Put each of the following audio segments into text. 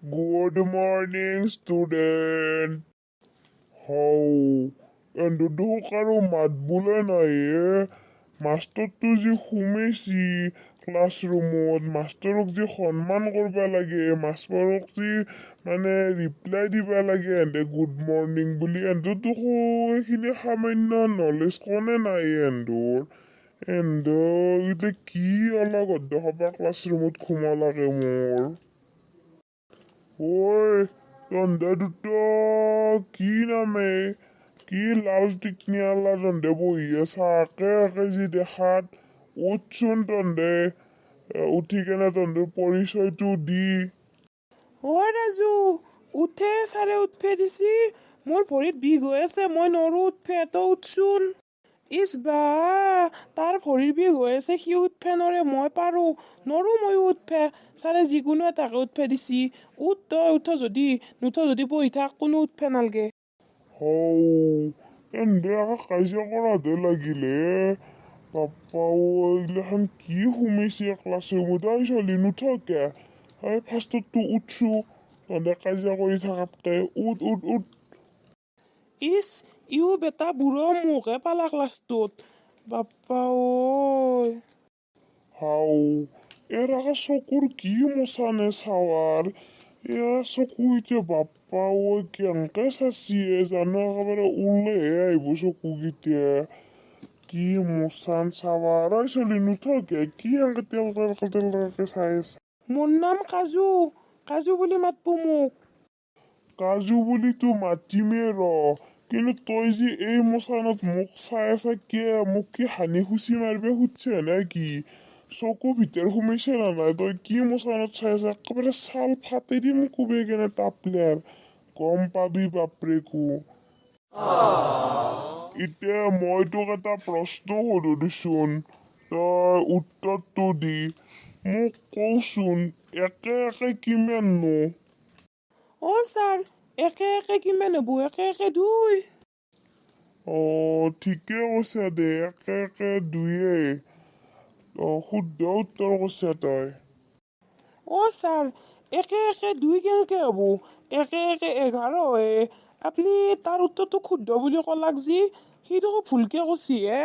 Good morning student. হৌ, এহঁতৰ দেখোন কাৰো মাত বোলে নাই এ। মাষ্টৰটো যি সোমাইছি ক্লাছৰুমত, মাষ্টৰক যি সন্মান কৰবা লাগে, মাষ্টৰক যি মানে ৰিপ্লাই দিবা লাগে এহঁতে গুড মৰ্ণিং বুলি, এহঁতৰ দেখোন এইখিনি সামান্য নলেজ কণে নাই এহঁতৰ। এহঁতৰ এতিয়া কি অলগদ্ধ সোপা ক্লাছৰুমত সোমালাকে মোৰ। ঐ তহঁতে দুটা কি নামে, কি লাল টিকনিয়ালা তহঁতে বহি আছা একে একে যি দেখাত। উঠচোন তহঁতে, উঠি কেনে তহঁতৰ পৰিচয়টো দি। ঐ ৰাজু, উঠে, ছাৰে উঠবে দিছি। মোৰ ভৰিত বিষ হৈ আছে, মই নৰো উঠবে, তই উঠচোন। ইচ বা, তাৰ ভৰিৰ বিষ হৈ আছে, সি উঠবে নৰে, মই পাৰো। নৰো ময়ো উঠবে, ছাৰে যিকোনো এটাকে উঠবে দিছি। উঠ তই, উঠ যদি, নুঠ যদি বহি থাক, কোনো উঠবে নালগে। হৌ, এহঁতে আকৌ কাজিয়া কৰাতহে লাগিলে। বাপ্পা ঐ, এইগিলাখান কি সোমাইছে ক্লাছৰুমত। ঐ চলি, নুঠ কিয়া? এই ফাৰ্ষ্টততো উঠছো, তহঁতে কাজিয়া কৰি থাকাতকে উঠ উঠ উঠ। ইচ, ইও বেটা বুঢ়ো মোকহে পালা ক্লাছটোত। বাপ্পা ঐ। হাও, এৰ আকৌ চকুৰ কি মোচানে চাৱাৰ এ চকু এতিয়া। বাপ্পা ঐ, কেনকে চাচিয়ে জানো, একেবাৰে ওলেহে আহিব চকুকেইটা। কি মোচান চাৱাৰ। ঐ চলি, নুঠ কিয়া? কি সেনকে তেল তেল তেল তেলকে চাই আছা? মোৰ নাম কাজু, কাজু বুলি মাতবো মোক। কাজু বুলিতো মাতিমে ৰ, কিন্তু তই যে এই মোচানত মোক চাই আছা কিয়? মোক কি হানি খুচি মাৰিব খুজছে নে কি? চকু ভিতৰ সোমাইছে না নাই? তই কি মোচানত চাই আছা? একেবাৰে ছাল ফাটি দিম কোবাই কেনে তাপলাৰ, গম পাবি বাপৰে কো। এতিয়া মই তোক এটা প্ৰশ্ন সোধো দেচোন, তই উত্তৰটো দি মোক কচোন, একে একে কিমাননো? অ' ছাৰ, একে একে কিমান হ'ব? একে একে দুই। অ, ঠিকে কৈছা দে, একে একে দুয়ে। অ, শুদ্ধ উত্তৰ কৈছা তই। অ' ছাৰ, একে একে দুই কেনেকে হ'ব? একে একে 11 হে। আপুনি তাৰ উত্তৰটো শুদ্ধ বুলি ক'লাক যি, সি দেখোন ভুলকে কৈছি হে।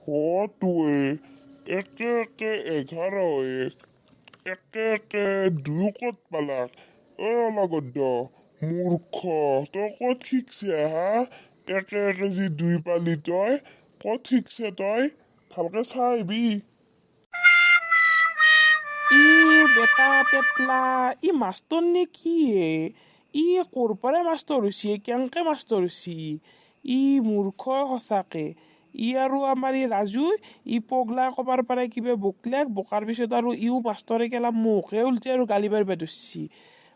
হটোৱে একে একে 11 হে, একে একে দুই ক'ত পালাক? অ অলগদ্ধ মূৰ্খ, তই ক'ত শিকছা হা? একে একে যি দুই পালি, তই ক'ত শিকছা? তই ভালকে চাই আহিবি। ই বেটা পেটলা, ই মাষ্টৰ নে কি হে? ই ক'ৰ পৰাই মাষ্টৰ হৈছি? কেনেকে মাষ্টৰ হৈছি ই? মূৰ্খ সঁচাকে ই। আৰু আমাৰ ই ৰাজু, ই পগলা ক'বাৰ পৰাই কিবা বকলেক, বকাৰ পিছত আৰু ইও মাষ্টৰে কেলা মোকহে উল্টাই আৰু গালি পাৰিব ধৰছি।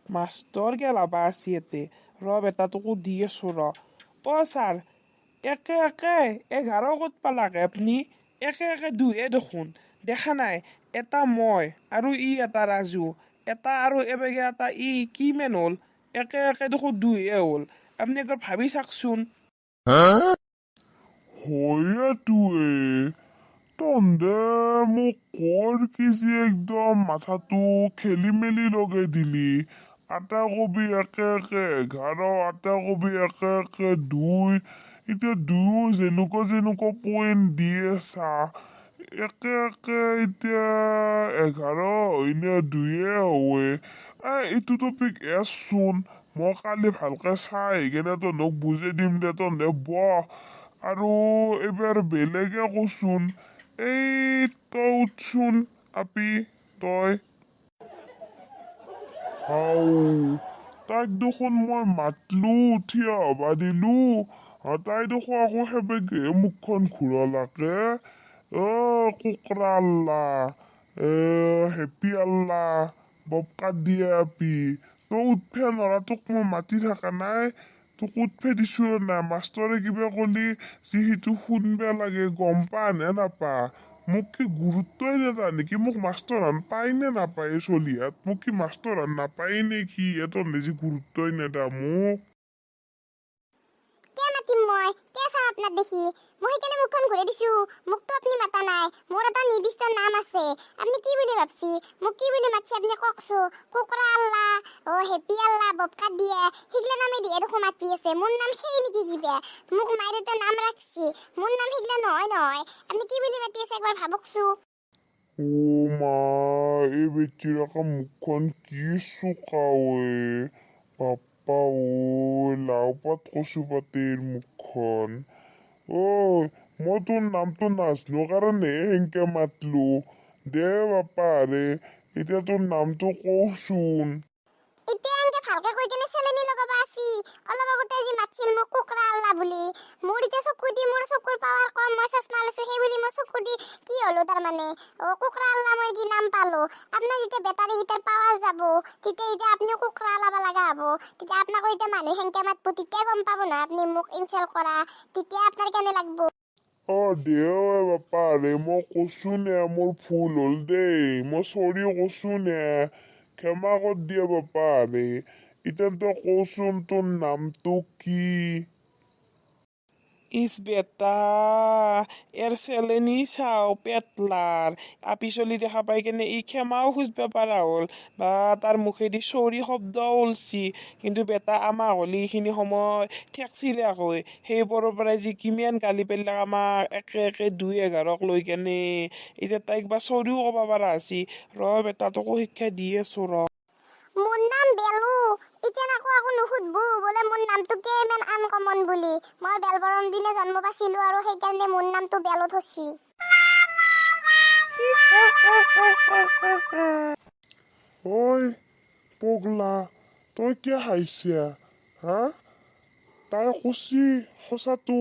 মাষ্টৰ কেলাবা আছে ইয়াতে। ৰ বেটা, তোকো দি আছো ৰ। অ' ছাৰ, একে একে 11 ক'ত পালাকে আপুনি? একে একে দুইহে দেখোন। দেখা নাই, এটা মই আৰু ই এটা ৰাজু, এটা আৰু এবেগে এটা ই, কিমান হ'ল? একে একে দেখোন দুইহে হ'ল। আপুনি একবাৰ ভাবি চাওকচোন। হয়েটোৱে, তহঁতে মোক কৰ কি যে একদম মাথাটো খেলি মেলি লগাই দিলি। আটা কবি একে একে 11, আটা কবি একে একে দুই। এতিয়া দুয়ো যেনেকুৱা যেনেকুৱা পইণ্ট দি আছা, একে একে এতিয়া 11 হয়নে দুয়ে হয়? এইটো টপিক এৰচোন, মই কালি ভালকে চাই আহি কেনে তহঁতক বুজাই দিম দে। তহঁতে বহ আৰু এইবাৰ বেলেগে কচোন। এই তই উঠচোন আপি তই। হাও, তাইক দেখোন মই মাতলো, থিয় হবা দিলো, তাই দেখোন আকৌ সেবেগে মুখখন ঘূৰালাকে। অ কোকৰা আল্লা, এ হেপী আল্লা, ববকাত দিয়ে আপি, তই উঠবে নৰা? তোক মই মাতি থকা নাই? তোক উঠবে দিছো না? মাষ্টৰে কিবা কলি যি সেইটো শুনবে লাগে, গম পা নে নাপা? মোক কি গুৰুত্বই নেদা নেকি? মোক মাষ্টৰ হান পায় নে নাপায় চলিহাত? মোক কি মাষ্টৰ হান নাপায় নে কি? তহঁতে যি গুৰুত্বই নেদা মোক। কিয় মাতিম? মই কিয় চাম আপোনাক দেখি? মই সেইকাৰণে মুখখন ঘূৰাই দিছো। মোকতো আপুনি মাতা নাই। মোৰ এটা নিৰ্দিষ্ট নাম আছে। আপুনি কি বুলি ভাবছি? মোক কি বুলি মাতছে আপুনি কওকচোন। কুকুৰা আল্লা, অ হেপী আল্লা, ববকাত দিয়ে, সেইগিলা নামে দিয়ে দেখোন মাতি আছে। মোৰ নাম সেই নেকি কিবা? মোক মাই দেউতাই নাম ৰাখছি, মোৰ নাম সেইগিলা নহয় নহয়। আপুনি কি বুলি মাতি আছে একবাৰ ভাবকচোন। অ' মা, এই বেটিৰ আকৌ মুখখন কি চোকা ঐ। বাপ্পা ঐ, লাও পাত কচু পাতেৰ মুখখন। ঐ, মই তোৰ নামটো নাজনো কাৰণেহে সেনকে মাতলো। দে বাপ্পা আৰে, এতিয়া তোৰ নামটো কওচোন। এতিয়া এনেকে ভালকে কৈ কেনে চেলেনি লগাব আছি? অলপ আগতে যি মাতছিল মোক কুকৰা আল্লা বুলি, মোৰ এতিয়া চকু দি, মোৰ চকুৰ পাৱাৰ কম, মই চশমা লৈছো, সেই বুলি মই চকু দি কি হলো তাৰমানে? অ কুকৰা আল্লা মই কি নাম পালো? আপোনাৰ যেতিয়া বেটাৰী কেইটাৰ পাৱাৰ যাব, তেতিয়া এতিয়া আপুনি কুকৰা ওলাব লগা হ'ব। তেতিয়া আপোনাকো এতিয়া মানুহে সেনকে মাতব, তেতিয়া গম পাব নহয় আপুনি মোক ইনচাল্ট কৰা। তেতিয়া আপোনাৰ কেনে লাগব? অ দে ঐ বাপ্পা আৰে, মই কৈছো নে মোৰ ভুল হ'ল দেই। মই চৰি কৈছো নে, ক্ষমা কৰ দিয়ে বাপ্পা আৰে। এতিয়া তই কচোন তোৰ নামটো কি? ইচ বেটা, এৰ চেলেনি চাও পেটলাৰ আপি চলি দেখা পাই কেনে ই ক্ষমাও খুজিব পাৰা হ'ল বা তাৰ মুখেদি চৰি শব্দ ওলছি। কিন্তু বেটা, আমাক হ'লে এইখিনি সময় ঠেকচিলাকৈ সেইবোৰৰ পৰাই যি কিমান গালি পেলাক আমাক একে একে দুই এঘাৰক লৈ কেনে। এতিয়া তাইক বা চৰিও ক'ব পাৰা হৈছি। ৰ বেটা, তোকো শিক্ষা দি আছো ৰ। মোৰ নাম বেলু। এতিয়া আকৌ আকৌ নুসুধবো বোলে মোৰ নামটো কে ইমান আনকমন বুলি। মই বেলবৰণ দিনে জন্ম পাইছিলো আৰু সেইকাৰণে মোৰ নামটো বেলু থৈছি। ঐ পগলা, তই কিয় হাঁহিছা হা? তাই কৈছি সঁচাটো,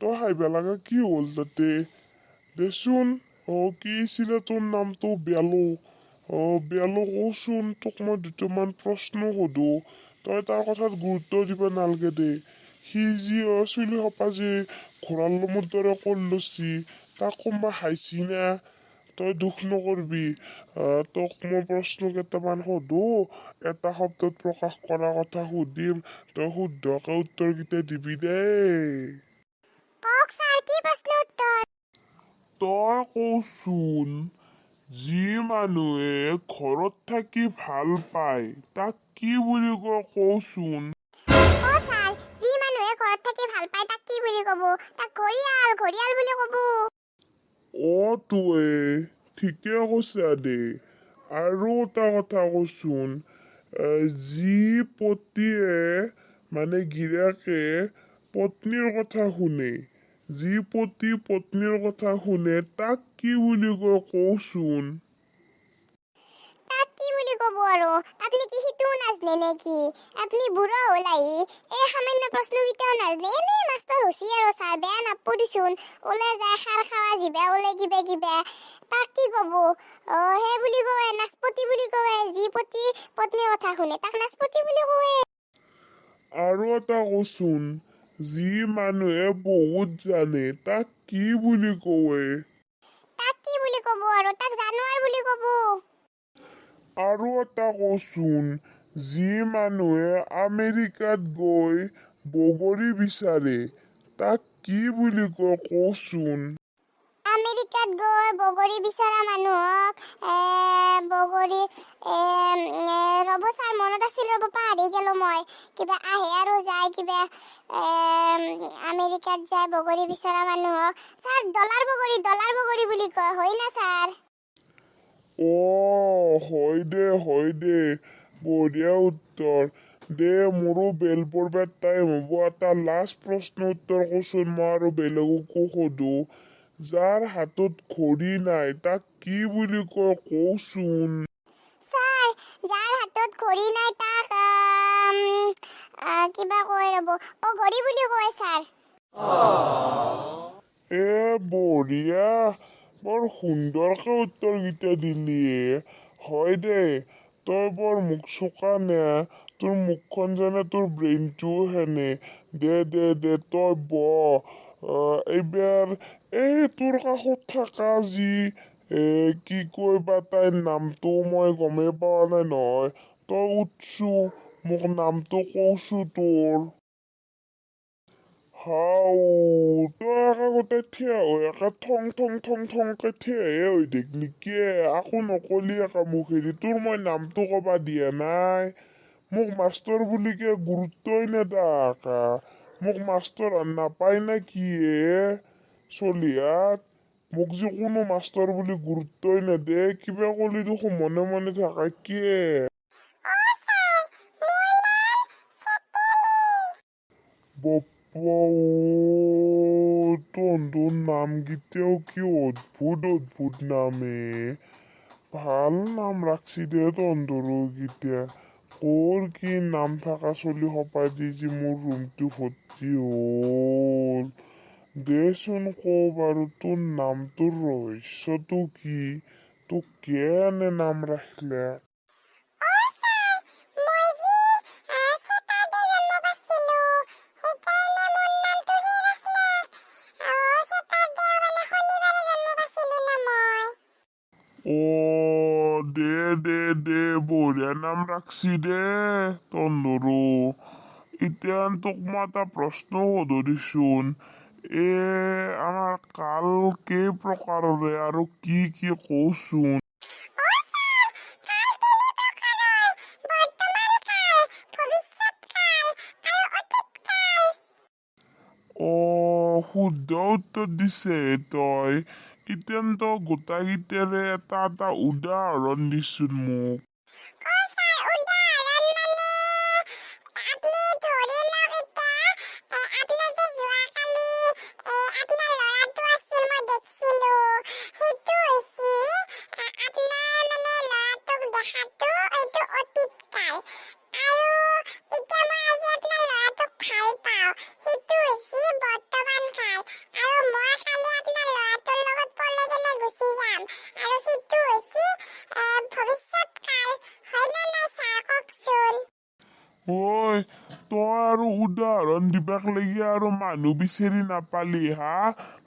তই হাঁহিব লগা কি হ'ল তাতে? দেচোন, অ কি আছিলে তোৰ নামটো? বেলু। অ বেলু, কচোন, তোক মই দুটামান প্ৰশ্ন সোধো। তই তাৰ কথাত গুৰুত্ব দিব নালগে দে। সি যি অ চুলি সোপা যি ঘোঁৰাৰ লোমৰ দৰে কৰি লৈছি, তাক কোনোবা হাঁহিছি না? তই দুখ নকৰবি। তোক মই প্ৰশ্ন কেইটামান সোধো। এটা শব্দত প্ৰকাশ কৰা কথা সুধিম, তই শুদ্ধকে উত্তৰকেইটা দিবি দেই। কওক ছাৰ, কি প্ৰশ্ন উত্তৰ? তই কচোন, যি মানুহে ঘৰত থাকি ভাল পায় তাক কি বুলি কয় কচোন? অ ছাৰ, যি মানুহে ঘৰত থাকি ভাল পায় তাক কি বুলি ক'ব? তাক ঘৰিয়াল, ঘৰিয়াল বুলি ক'ব। অ তোৱে ঠিকে কৈছা দে। আৰু এটা কথা কচোন, যি পতিয়ে মানে গিৰিয়েকে পত্নীৰ কথা শুনে, যি পতি পত্নীৰ কথা শুনে তাক কি বুলি কয় কচোন? তাক কি বুলি ক'ব আৰু? আপুনি কি সিটোও নাজনে নেকি? আপুনি বুঢ়া হ'ল আহি এই সামান্য প্ৰশ্নকেইটাও নাজনে? এনেই মাষ্টৰ হৈছি আৰু। ছাৰ, বেয়া নাপব দিচোন, ওলাই যায় খাৰ খাৱা জিবা ওলাই কিবা কিবা। তাক কি ক'ব? অ সেই বুলি কয়, নাচপতি বুলি কয়। যি পতি পত্নীৰ কথা শুনে তাক নাচপতি বুলি কয়। আৰু এটা কচোন, যি মানুহে বহুত জানে তাক কি বুলি কয়? তাক কি বুলি ক'ব আৰু? তাক জানোৱাৰ বুলি ক'ব। আৰু এটা কচোন, যি মানুহে আমেৰিকাত গৈ বগৰী বিচাৰে তাক কি বুলি কয় কচোন? আমেৰিকাত গৈ বগৰী বিচৰা মানুহক বগৰী ৰ'ব ছাৰ, মনত আছিল, ৰ'ব, পাহৰি গ'লো মই। কিবা আহে আৰু যায় কিবা, আমেৰিকাত যায় বগৰী বিচৰা মানুহক, ছাৰ, ডলাৰ বগৰী, ডলাৰ বগৰী বুলি কয়, হয় না ছাৰ? অ হয় দে, হয় দে, বঢ়িয়া উত্তৰ দে। মোৰো বেল পৰবাৰ টাইম হ'ব। এটা লাষ্ট প্ৰশ্ন উত্তৰ কচোন, মই আৰু বেলেগকো সোধো। যাৰ হাতত ঘড়ী নাই তাক কি বুলি কয় কচোন? ছাৰ, যাৰ হাতত ঘড়ী নাই তাক কিবা কয়, ৰ'ব, অ ঘড়ী বুলি কয় ছাৰ। এ বঢ়িয়া, বৰ সুন্দৰকে উত্তৰকেইটা দিলি। হয় দে, তই বৰ মুখ চোকা নে? তোৰ মুখখন যেনে তোৰ ব্ৰেইনটোও সেনে। দে দে দে, তই বহ। এইবাৰ এই তোৰ কাষত থকা যি কি কয় বা তাইৰ নামটো মই গমেই পোৱা নাই নহয়। তই উঠছো, মোক নামটো কওচো তোৰ। হাও, তই একে গোটেই থিয় হৈ একে থং থং থং থংকে থিয়হে হৈ থাকলি কিয়ে? আকো নকলি একে মুখেদি। তোৰ মই নামটো কবা দিয়া নাই। মোক মাষ্টৰ বুলি কিয় গুৰুত্বই নেদা আকা? মোক মাষ্টৰ নাপায় নে কি হে চলিহাত? মোক যে কোনো মাষ্টৰ বুলি গুৰুত্বই নেদে। কিবা কলি দেখোন মনে মনে থাকা কিয়ে? অ ছাৰ, মোৰ নাম চেতেলি। বাপ্পা ঐ, তহঁতৰ নামকেইটাও কি অদ্ভুত অদ্ভুত নাম হে। ভাল নাম ৰাখছি দে তহঁতৰো এইকেইটা। ক'ৰ কি নাম থকা চলি সোপা দি যে মোৰ ৰুমটো ভৰ্তি হ'ল। দেচোন ক বাৰু, তোৰ নামটোৰ ৰহস্যটো কি? তোক কিয় এনে নাম ৰাখলে? অ ছাৰ, মই যে চেটাৰডে জন্ম পাইছিলো, সেইকাৰণে মোৰ নামটো সেই ৰাখলে। অ চেটাৰডে মানে শনিবাৰে জন্ম পাইছিলো না মই। অ দে দে দে, বঢ়িয়া নাম ৰাখছি দে তহঁতৰো। এতিয়া তোক মই এটা প্ৰশ্ন সোধো দেচোন। এ আমাৰ কাল কেই প্ৰকাৰৰে আৰু কি কি কচোন। অ ছাৰ, কাল তিনি প্ৰকাৰৰ: বৰ্তমান কাল, ভৱিষ্যত কাল আৰু অতীত কাল। অ শুদ্ধ উত্তৰ দিছে তই। ইতেন তই গোটাইকেইটাৰে এটা এটা উদাহৰণ দিচোন মোক। অ ছাৰ, উদাহৰণ মানে আপুনি ধৰি লওক এতিয়া আপোনাৰ যে যোৱাকালি আপোনাৰ ল'ৰাটো আছিল, মই দেখছিলো, সেইটো হৈছে আপোনাৰ মানে ল'ৰাটোক দেখাটো, এইটো অতীত কাল। আৰু এতিয়া মই আজি আপোনাৰ ল'ৰাটোক ভাল পাওঁ, সেইটো হৈছে বৰ্তমান কাল। আৰু মই কালি আপোনাৰ ল'ৰাটোৰ লগত পলাই কেনে গুচি যাম, আৰু সেইটো হৈছে ভৱিষ্যত কাল। হয়নে নাই ছাৰ, কওকচোন? ঐ, তই আৰু উদাহৰণ দিবাক লাগি আৰু মানুহ বিচাৰি নাপালি হা?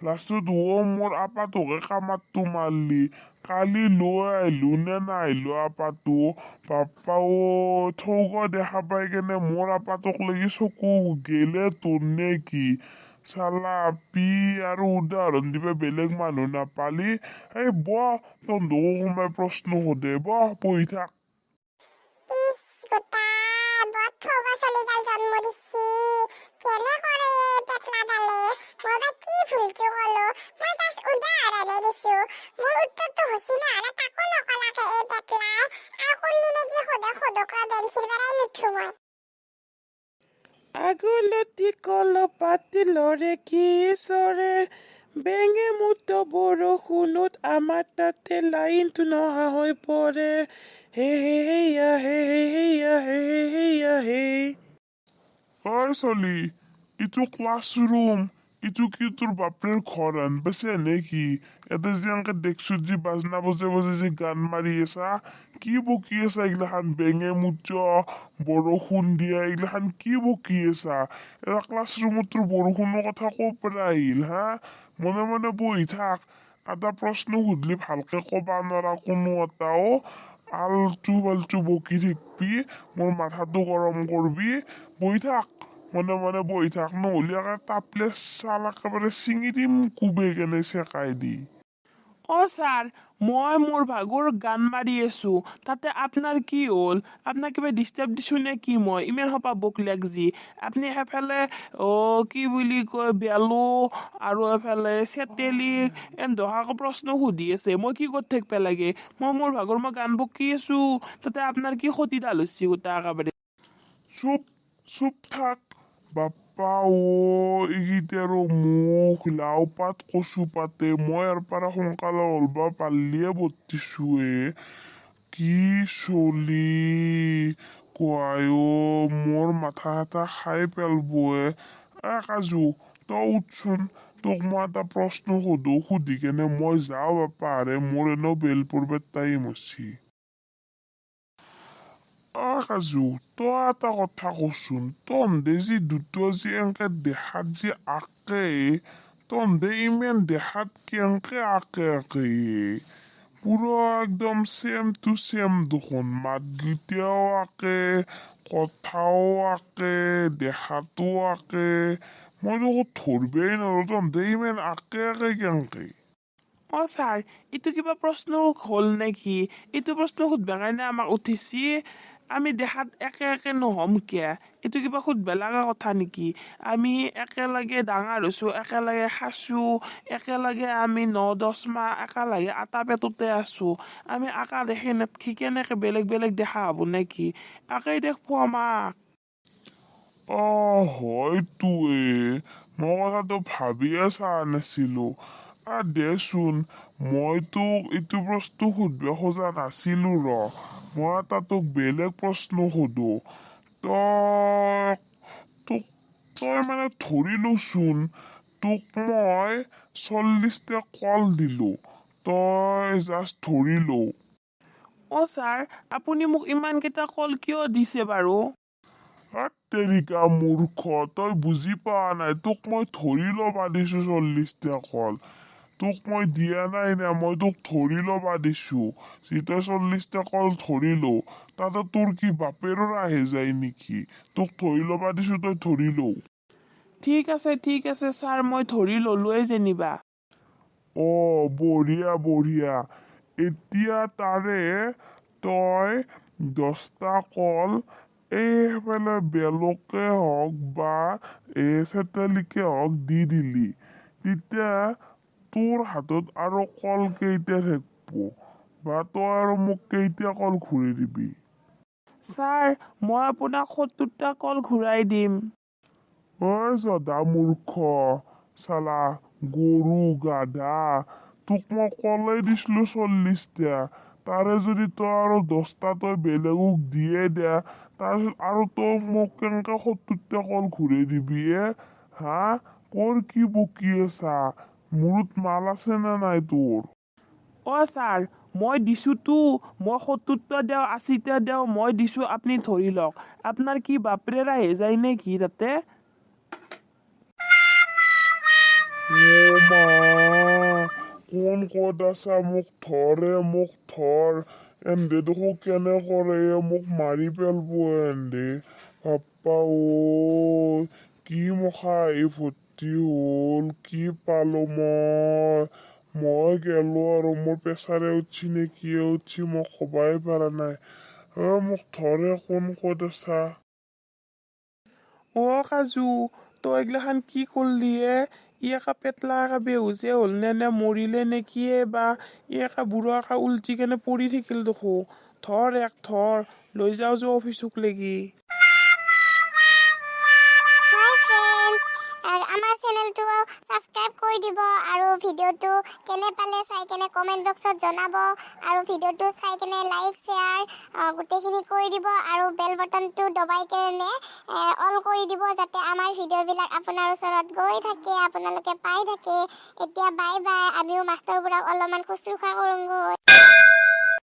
লাষ্টত অ মোৰ আপাটোকে কামাতটো মাৰলি। কালি লৈ আহিলো নে নাহিলো আপাটো? বাপ্পা ঐ, থৌগ দেখা পাই কেনে মোৰ আপাটোক লাগি চকু গেলে তোৰ নে কি? চালা আপি, আৰু উদাহৰণ দিবা বেলেগ মানুহ নাপালি? এই বহ, তহঁতকো কোনোবাই প্ৰশ্ন সোধে। বহ, বহি থাক। ইচ, গোটা বৰ ঠগ চলিডাল জন্ম দিছি। কেনে কৰে এই পেটলাডালে? মই বা কি ভুলটো কলো? মই জাষ্ট উদাহৰণহে দিছো। মোৰ উত্তৰটো হৈছি নহ'লে তাকো নকলাকে এই পেটলাই। আৰু কোনদিনে কি সোধে সোধক, ৰ, বেঞ্চিৰ পৰাই নুঠো মই। আগলতি কলপাত লৰে কি চৰে, বেঙে মুত বৰষুণত আমাৰ তাতে লাইনটো নহা হৈ পৰে। হে হে হেইয়া, হে হে হেইয়া, হে হে হেইয়া হে। ঐ চলি, ইটো ক্লাছৰুম, ইটো কি তোৰ বাপেৰ ঘৰ হেন পাইছে নে কি? ইয়াতে যে এনেকে ডেস্কত যি বাজনা বজে বজে যি গান মাৰি আছা, কি বকি আছা এইগিলাখান? বেঙে মুত বৰষুণ দিয়া এইগিলাখান কি বকি আছা? এটা ক্লাছৰুমত তোৰ বৰষুণৰ কথা ক'ৰ পৰা আহিল হা? মনে মনে বহি থাক। এটা প্ৰশ্ন সুধিলি ভালকে কবা নৰা কোনো এটাও। আলটু ফাল্টু বকি থাকবি, মোৰ মাথাটো গৰম কৰবি। বহি থাক, মনে মনে বহি থাক, নহ'লে একে টাপলে ছাল একেবাৰে ছিঙি দিম কোবাই কেনে চেকাই দি। অ ছাৰ, মই মোৰ ভাগৰ গান মাৰি আছো, তাতে আপোনাৰ কি হ'ল? আপোনাক কিবা ডিষ্টাৰ্ব দিছো নে কি মই? ইমান সোপা বকলেক যি আপুনি সেইফালে অ কি বুলি কয় বেলো আৰু এফালে চেতেলি এনদহাকো প্ৰশ্ন সুধি আছে, মই কি কৰি থাকিব লাগে? মই মোৰ ভাগৰ মই গান বকি আছো, তাতে আপোনাৰ কি ক্ষতিডাল হৈছে গোটা একেবাৰে? চুপ চুপ থাক। বাপ্পা অ, এইকেইটাৰো মুখ লাও পাত কচু পাতে। মই ইয়াৰ পৰা সোনকালে ওলবা পাৰলিয়ে বতিছো এ। কি চলি কোৱাই অ, মোৰ মাথা চাথা খাই পেলব এ। এ কাজু, তই উঠচোন, তোক মই এটা প্ৰশ্ন সোধো, সুধি কেনে মই যাওঁ বাপ্পা আৰে, মোৰ এনেও বেল পৰবাৰ টাইম হৈছে। অ কাজু, তই এটা কথা কচোন, তহঁতে যি দুটা যি এনকে দেখাত যি আঁকে, তহঁতে ইমান দেখাত কেনকে আঁকে আঁকে? পুৰা একদম চেম টু চেম দেখোন, মাতকেইটাও আঁকে, কথাও আঁকে, দেখাতো আঁকে। মই দেখোন ধৰবেই নোৱাৰো, তহঁতে ইমান আকে আকে কেনেকে? অ ছাৰ, এইটো কিবা প্ৰশ্ন হ'ল নেকি? এইটো প্ৰশ্ন সুধবা কাৰণে আমাক উঠিছি? আমি দেখাত একে একে নহ'ম কিয়া? এইটো কিবা সুধবা লগা কথা নেকি? আমি একেলগে ডাঙৰ হৈছোঁ, একেলগে খাইছোঁ, একেলগে আমি 9-10 মাহ একেলগে আটা পেটতে আছোঁ। আমি আকা দেখি নেদখি কেনেকে বেলেগ বেলেগ দেখা হ'ব নেকি? একেই দেখবো আমাক। অ হয়তো এ, মই কথাটো ভাবিয়ে চোৱা নাছিলো। দেচোন, মই তোক এইটো প্ৰশ্ন সুধিব খোজা নাছিলো। ৰ, মই এটা তোক বেলেগ প্ৰশ্ন সোধো। তই তোক তই মানে ধৰি লচোন, তোক মই 40টা কল দিলো, তই জাষ্ট ধৰি ল। অ ছাৰ, আপুনি মোক ইমানকেইটা কল কিয় দিছে বাৰু? হাত তেৰিকা মূৰ্খ, তই বুজি পোৱা নাই। তোক মই ধৰি ল'বা দিছো 40টা কল। তোক মই দিয়া নাই না, মই তোক ধৰি ল'বা দিছো। যি তই 40টা কল ধৰি ল, তাতে তোৰ কি বাপেৰৰ আহে যায় নেকি? তোক ধৰি ল'বা দিছো, তই ধৰি ল। ঠিক আছে, ঠিক আছে ছাৰ, মই ধৰি ল'লোৱেই যেনিবা। অ বঢ়িয়া বঢ়িয়া। এতিয়া তাৰে তই 10টা কল এইফালে বেলকে হওক বা এই চেতেলিকে হওক দি দিলি, তেতিয়া তোৰ হাতত আৰু কল কেইটা থাকিব বা তই আৰু মোক কেইটা কল ঘূৰাই দিবি? ছাৰ, মই আপোনাক 70টা কল ঘূৰাই দিম। ঐ জধা মূৰ্খ, চালা গৰু গাধা, তোক মই কলেই দিছিলো 40টা। তাৰে যদি তই আৰু 10টা তই বেলেগক দিয়ে দিয়া, তাৰপিছত আৰু তই মোক কেনেকে 70টা কল ঘূৰাই দিবি এ? হা, কৰ কি বকি আছা? মূৰত মাল আছে নে নাই তোৰ? অ ছাৰ, মই দিছোঁতো। মই 70টা দেওঁ, 80টা দেওঁ, মই দিছোঁ, আপুনি ধৰি লওক। আপোনাৰ কি বাপেৰেৰ আহে যায় নে কি তাতে? অ মা, কোন ক'ত আছা, মোক ধৰে, মোক ধৰ। এন্ধে দেখোন কেনে কৰে, মোক মাৰি পেলব এন্ধে। বাপ্পা ঐ, কি মখা আহি ভৰ্তি হ'ল, কি পালো মই? মই গেলো আৰু, মোৰ প্ৰেছাৰে উঠছি নে কিয়ে উঠছি মই ক'বাই পাৰা নাই। অ মোক ধৰে, কোন ক'ত আছা? অ কাজু, তই এইগিলাখান কি কৰলি এ? ই একা পেটলা একা বেহুচে হ'ল নে, নে মৰিলে নে কিয়ে বা? ই একা বুঢ়া একা উল্টি কেনে পৰি থাকিল দেখো। ধৰ এক ধৰ, লৈ যাওঁ যোৱা অফিচক লেগি। হাই ফ্ৰেণ্ডছ, আমাৰ চেনেলটো ছাবস্ক্ৰাইব কৰি দিব আৰু ভিডিঅ'টো কেনে পালে চাই কেনে কমেণ্ট বক্সত জনাব আৰু ভিডিঅ'টো চাই কেনে লাইক, শ্বেয়াৰ গোটেইখিনি কৰি দিব আৰু বেল বটনটো দবাই কেনে অল কৰি দিব, যাতে আমাৰ ভিডিঅ'বিলাক আপোনাৰ ওচৰত গৈ থাকে, আপোনালোকে পাই থাকে। এতিয়া বাই বাই। আমিও মাষ্টৰবোৰক অলপমান শুশ্ৰূষা কৰোঁগৈ।